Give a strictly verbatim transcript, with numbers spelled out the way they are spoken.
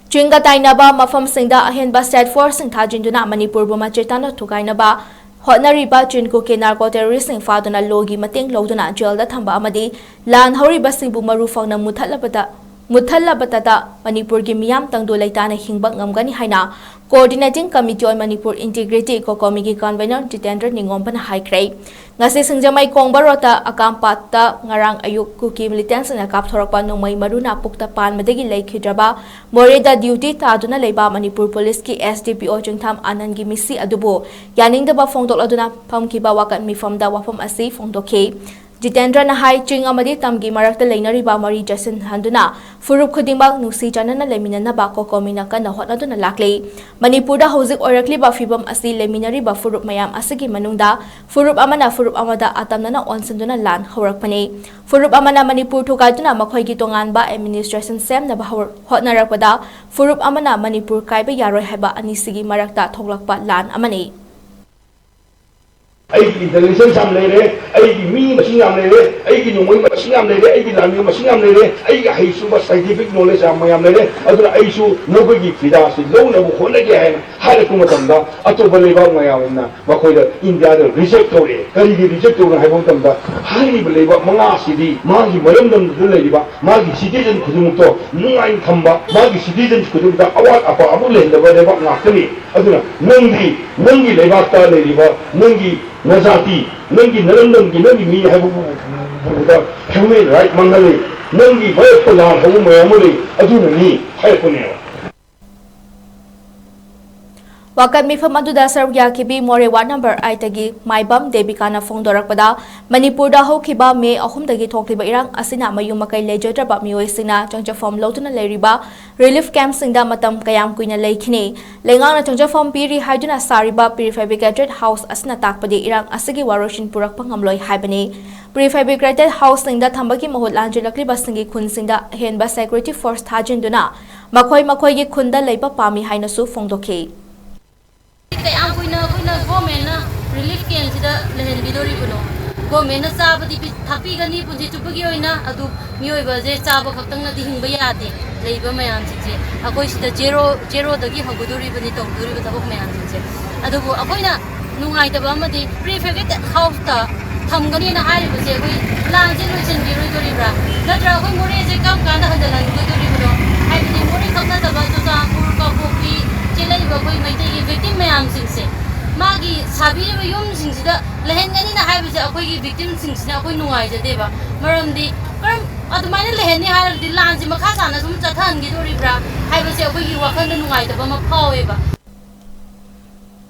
ꯆꯤꯡꯒ ꯇꯥꯏꯅꯕ ꯃꯐꯝꯁꯤꯡꯗ ꯑꯍꯦꯟꯕ ꯁꯦꯠ ꯐꯣꯔꯁꯁꯤꯡ ꯊꯥꯖꯤꯟꯗꯨꯅ ꯃꯅꯤꯄꯨꯔꯕꯨ ꯃꯆꯦꯠ ꯇꯥꯅ ꯊꯨꯒꯥꯏꯅꯕ ꯍꯣꯠꯅꯔꯤꯕ ꯆꯤꯟ ꯀꯨꯀꯤ ꯅꯥꯔꯀꯣ ꯇꯦꯔꯣꯔꯤꯁꯁꯤꯡ ꯐꯥꯗꯨꯅ ꯂꯣꯒꯤ ꯃꯇꯦꯡ ꯂꯧꯗꯨꯅ ꯖꯦꯜꯗ ꯊꯝꯕ ꯑꯃꯗꯤ ꯂꯥꯟ ꯍꯧꯔꯤꯕꯁꯤꯡꯕꯨ ꯃꯔꯨ ꯐꯪꯅ ꯃꯨꯠꯊꯠꯂꯕꯗ, ꯃꯨꯠꯊꯠꯂꯕꯗꯇ ꯃꯅꯤꯄꯨꯔꯒꯤ ꯃꯤꯌꯥꯝ ꯇꯪꯗꯨ ꯂꯩꯇꯥꯅ ꯍꯤꯡꯕ ꯉꯝꯒꯅꯤ ꯍꯥꯏꯅ Coordinating Committee on Manipur Integrity, COCOMI ꯒꯤ convener ꯖꯤꯇꯦꯟꯗ꯭ꯔ ꯅꯤꯉꯣꯝꯕꯅ ꯍꯥꯏꯈ꯭ꯔꯦ꯫ ꯉꯁꯤ ꯁꯤꯡꯖꯃꯩ ꯀꯣꯡꯕ ꯔꯣꯗꯇ ꯑꯀꯥꯝꯄꯥꯠꯇ ꯉꯔꯥꯡ ꯑꯌꯨꯛ ꯀꯨꯀꯤ ꯃꯤꯂꯤꯇꯦꯟꯁꯤꯡꯅ ꯀꯥꯞꯊꯣꯔꯛꯄ ꯅꯣꯡꯃꯩ ꯃꯔꯨꯅ ꯄꯨꯛꯇ ꯄꯥꯟꯕꯗꯒꯤ ꯂꯩꯈꯤꯗ꯭ꯔꯕ ꯃꯣꯔꯦꯗ ꯗ꯭ꯌꯨꯇꯤ ꯇꯥꯗꯨꯅ ꯂꯩꯕ ꯃꯅꯤꯄꯨꯔ ꯄꯨꯂꯤꯁꯀꯤ S D P O ꯆꯤꯡꯊꯥꯝ ꯑꯥꯅꯟꯒꯤ ꯃꯤꯁꯤ ꯑꯗꯨꯕꯨ ꯌꯥꯅꯤꯡꯗꯕ ꯐꯣꯡꯗꯣꯛꯂꯗꯨꯅ ꯐꯝꯈꯤꯕ ꯋꯥꯀꯠ ꯃꯤꯐꯝꯗ ꯋꯥꯐꯝ ꯑꯁꯤ ꯐꯣꯡꯗꯣꯛꯈꯤ꯫ ꯖꯤꯇꯦꯟꯗ꯭ꯔꯅ ꯍꯥꯏ, ꯆꯤꯡ ꯑꯃꯗꯤ ꯇꯝꯒꯤ ꯃꯔꯛꯇ ꯂꯩꯅꯔꯤꯕ ꯃꯔꯤ ꯆꯠꯁꯤꯟꯍꯟꯗꯨꯅ ꯐꯨꯔꯨꯞ ꯈꯨꯗꯤꯡꯃꯛ ꯅꯨꯡꯁꯤ ꯆꯥꯟꯅꯅ ꯂꯩꯃꯤꯟꯅꯅꯕ ꯀꯣꯀꯣꯃꯤꯅ ꯀꯟꯅ ꯍꯣꯠꯅꯗꯨꯅ ꯂꯥꯛꯂꯤ꯫ ꯃꯅꯤꯄꯨꯔꯗ ꯍꯧꯖꯤꯛ ꯑꯣꯏꯔꯛꯂꯤꯕ ꯐꯤꯕꯝ ꯑꯁꯤ ꯂꯩꯃꯤꯟꯅꯔꯤꯕ ꯐꯨꯔꯨꯞ ꯃꯌꯥꯝ ꯑꯁꯤꯒꯤ ꯃꯅꯨꯡꯗ ꯐꯨꯔꯨꯞ ꯑꯃꯅ ꯐꯨꯔꯨꯞ ꯑꯃꯗ ꯑꯇꯝꯅꯅ ꯑꯣꯟꯁꯤꯟꯗꯨꯅ ꯂꯥꯟ ꯍꯧꯔꯛꯄꯅꯤ꯫ ꯐꯨꯔꯨꯞ ꯑꯃꯅ ꯃꯅꯤꯄꯨꯔ ꯊꯨꯒꯥꯏꯗꯨꯅ ꯃꯈꯣꯏꯒꯤ ꯇꯣꯉꯥꯟꯕ administration ꯁꯦꯝꯅꯕ ꯍꯧꯔ-, ꯍꯣꯠꯅꯔꯛꯄꯗ ꯐꯨꯔꯨꯞ ꯑꯃꯅ ꯃꯅꯤꯄꯨꯔ ꯀꯥꯏꯕ ꯌꯥꯔꯣꯏ ꯍꯥꯏꯕ ꯑꯅꯤꯁꯤꯒꯤ ꯃꯔꯛꯇ ꯊꯣꯛꯂꯛꯄ ꯂꯥꯟ ꯑꯃꯅꯤ꯫ ꯑꯩꯒꯤ intelligence ꯌꯥꯝ ꯂꯩꯔꯦ, ꯑꯩꯒꯤ ꯃꯤ ꯃꯁꯤꯡ ꯌꯥꯝ ꯂꯩꯔꯦ, ꯑꯩꯒꯤ ꯅꯣꯡꯃꯩ ꯃꯁꯤꯡ ꯌꯥꯝ ꯂꯩꯔꯦ, ꯑꯩꯒꯤ ꯂꯥꯟꯃꯤ ꯃꯁꯤꯡ ꯌꯥꯝ ꯂꯩꯔꯦ, ꯑꯩꯒꯤ ꯑꯍꯩꯁꯤꯡꯕ scientific knowledge ꯌꯥꯝ, ꯃꯌꯥꯝ ꯂꯩꯔꯦ, ꯑꯗꯨꯅ ꯑꯩꯁꯨ ꯅꯈꯣꯏꯒꯤ ꯐꯤꯗꯥꯁꯤ ꯂꯧꯅꯕ ꯍꯣꯠꯅꯒꯦ ꯍꯥꯏꯅ ꯍꯥꯏꯔꯛꯄ ꯃꯇꯝꯗ, ꯑꯇꯣꯞꯄ ꯂꯩꯕꯥꯛ ꯃꯌꯥꯝꯅ ꯃꯈꯣꯏꯗ ꯏꯟꯗꯤꯌꯥꯗ reject ꯇꯧꯔꯛꯑꯦ꯫ ꯀꯔꯤꯒꯤ reject ꯇꯧꯔꯤꯅꯣ ꯍꯥꯏꯕ ꯃꯇꯝꯗ, ꯍꯥꯏꯔꯤꯕ ꯂꯩꯕꯥꯛ ꯃꯉꯥ ꯑꯁꯤꯗꯤ ꯃꯥꯒꯤ ꯃꯔꯝꯗꯝꯗꯨꯗ ꯂꯩꯔꯤꯕ ꯃꯥꯒꯤ citizen ꯈꯨꯗꯤꯡꯃꯛꯇꯣ ꯅꯨꯡꯉꯥꯏꯅ ꯊꯝꯕ, ꯃꯥꯒꯤ citizens ꯈꯨꯗꯤꯡꯃꯛꯇ ꯑꯋꯥꯠ ꯑꯄꯥ ꯑꯃꯨꯛ ꯂꯩꯍꯟꯗꯕ ꯂꯩꯕꯥꯛ ꯉꯥꯛꯇꯅꯤ꯫ ꯑꯗꯨꯅ ꯅꯪꯗꯤ ꯅꯪꯒꯤ ꯂꯩꯕꯥꯛꯇ ꯂꯩꯔꯤꯕ ꯅꯪꯒꯤ ꯅꯖꯥꯇꯤ, ꯅꯪꯒꯤ ꯅꯔꯝꯗꯝꯒꯤ, ꯅꯪꯒꯤ ꯃꯤ ꯍꯥꯏꯕꯕꯨ human right ꯃꯥꯡꯍꯜꯂꯤ꯫ ꯅꯪꯒꯤ ꯃꯥꯌꯣꯛꯇ ꯂꯥꯟ ꯍꯧꯕ ꯃꯌꯥꯝ ꯑꯃ ꯂꯩ, ꯑꯗꯨꯅꯅꯤ ꯍꯥꯏꯔꯛꯄꯅꯦꯕ꯫ ꯋꯥꯀꯠ ꯃꯤꯐꯝ ꯑꯗꯨꯗ ꯁꯔꯨꯛ ꯌꯥꯈꯤꯕꯤ ꯃꯣꯔꯦ ward number eight ꯇꯒꯤ ꯃꯥꯏꯕꯝ ꯗꯦꯕꯤꯀꯥꯅ ꯐꯣꯡꯗꯣꯔꯛꯄꯗ, ꯃꯅꯤꯄꯨꯔꯗ ꯍꯧꯈꯤꯕ ꯃꯦ ꯑꯍꯨꯝꯗꯒꯤ ꯊꯣꯛꯂꯤꯕ ꯏꯔꯥꯡ ꯑꯁꯤꯅ ꯃꯌꯨꯝ ꯃꯀꯩ ꯂꯩꯖꯗ꯭ꯔꯕ ꯃꯤꯑꯣꯏꯁꯤꯡꯅ ꯆꯪꯖꯐꯝ ꯂꯧꯗꯨꯅ ꯂꯩꯔꯤꯕ relief camp ꯁꯤꯡꯗ ꯃꯇꯝ ꯀꯌꯥꯝ ꯀꯨꯏꯅ ꯂꯩꯈꯤꯅꯤ? ꯂꯩꯉꯥꯛꯅ ꯆꯪꯖꯐꯝ ꯄꯤꯔꯤ ꯍꯥꯏꯗꯨꯅ ꯁꯥꯔꯤꯕ prefabricated house ꯑꯁꯤꯅ ꯇꯥꯛꯄꯗꯤ ꯏꯔꯥꯡ ꯑꯁꯤꯒꯤ ꯋꯥꯔꯣꯏꯁꯤꯟ ꯄꯨꯔꯛꯄ ꯉꯝꯂꯣꯏ ꯍꯥꯏꯕꯅꯤ꯫ Prefabricated house ꯁꯤꯡꯗ ꯊꯝꯕꯒꯤ ꯃꯍꯨꯠ ꯂꯥꯟꯖꯦꯜꯂꯛꯂꯤꯕꯁꯤꯡꯒꯤ ꯈꯨꯟꯁꯤꯡꯗ ꯑꯍꯦꯟꯕ security force ꯊꯥꯖꯤꯟꯗꯨꯅ ꯃꯈꯣꯏ ꯃꯈꯣꯏꯒꯤ ꯈꯨꯟꯗ ꯂꯩꯕ ꯄꯥꯝꯃꯤ ꯍꯥꯏꯅꯁꯨ ꯐꯣꯡꯗꯣꯛꯈꯤ꯫ ꯀꯌꯥꯝ ꯀꯨꯏꯅ ꯑꯩꯈꯣꯏꯅ government ꯅ relief camp ꯁꯤꯗ ꯂꯩꯍꯟꯕꯤꯗꯣꯔꯤꯕꯅꯣ? ꯒꯣꯔꯃꯦꯟꯅ ꯆꯥꯕꯗꯤ ꯄꯤ- ꯊꯥꯛꯄꯤꯒꯅꯤ ꯄꯨꯟꯁꯤ ꯆꯨꯞꯄꯒꯤ ꯑꯣꯏꯅ, ꯑꯗꯨ ꯃꯤꯑꯣꯏꯕꯁꯦ ꯆꯥꯕ ꯈꯛꯇꯪꯅꯗꯤ ꯍꯤꯡꯕ ꯌꯥꯗꯦ꯫ ꯂꯩꯕ ꯃꯌꯥꯝꯁꯤꯡꯁꯦ ꯑꯩꯈꯣꯏ ꯁꯤꯗ ꯖꯦꯔꯣ, ꯖꯦꯔꯣꯗꯒꯤ ꯍꯧꯒꯗꯣꯔꯤꯕꯅꯤ ꯇꯧꯗꯣꯔꯤꯕ ꯊꯕꯛ ꯃꯌꯥꯝꯁꯤꯡꯁꯦ꯫ ꯑꯗꯨꯕꯨ ꯑꯩꯈꯣꯏꯅ ꯅꯨꯡꯉꯥꯏꯇꯕ ꯑꯃꯗꯤ ꯄ꯭ꯔꯤ ꯐꯦꯕ꯭ꯔꯤꯀꯦꯇꯦꯠ ꯍꯥꯎꯁꯇ ꯊꯝꯒꯅꯤꯅ ꯍꯥꯏꯔꯤꯕꯁꯦ ꯑꯩꯈꯣꯏ ꯂꯥꯟꯁꯦ ꯂꯣꯏꯁꯤꯟꯈꯤꯔꯣꯏꯗꯣꯔꯤꯕ꯭ꯔꯥ? ꯅꯠꯇ꯭ꯔꯒ ꯑꯩꯈꯣꯏ ꯃꯣꯔꯦꯁꯦ ꯀꯔꯝ ꯀꯥꯟꯗ ꯍꯟꯖꯤꯜꯍꯟꯈꯤꯗꯣꯔꯤꯕꯅꯣ? ꯍꯥꯏꯕꯗꯤ ꯃꯣꯔꯦ ꯈꯛ ꯅꯠꯇꯕ ꯆꯨꯔꯆꯥꯟꯄꯨꯔ, ꯀꯥꯡꯄꯣꯛꯄꯤ, ꯆꯦꯜꯂꯛꯏꯕ ꯑꯩꯈꯣꯏ ꯃꯩꯇꯩꯒꯤ ꯚꯤꯛꯇꯤꯝ ꯃꯌꯥꯝꯁꯤꯡꯁꯦ ꯃꯥꯒꯤ ꯁꯥꯕꯤꯔꯤꯕ ꯌꯨꯝꯁꯤꯡꯁꯤꯗ ꯂꯩꯍꯟꯒꯅꯤꯅ ꯍꯥꯏꯕꯁꯦ ꯑꯩꯈꯣꯏꯒꯤ ꯚꯤꯛꯇꯤꯝꯁꯤꯡꯁꯤꯅ ꯑꯩꯈꯣꯏ ꯅꯨꯡꯉꯥꯏꯖꯗꯦꯕ꯫ ꯃꯔꯝꯗꯤ ꯀꯔꯝ ꯑꯗꯨꯃꯥꯏꯅ ꯂꯩꯍꯟꯅꯤ ꯍꯥꯏꯔꯒꯗꯤ ꯂꯥꯟꯁꯦ ꯃꯈꯥ ꯁꯥꯅ ꯁꯨꯝ ꯆꯠꯊꯍꯟꯈꯤꯗꯣꯔꯤꯕ꯭ꯔꯥ ꯍꯥꯏꯕꯁꯦ ꯑꯩꯈꯣꯏꯒꯤ ꯋꯥꯈꯜꯗ ꯅꯨꯡꯉꯥꯏꯇꯕ ꯑꯃ ꯐꯥꯎꯋꯦꯕ꯫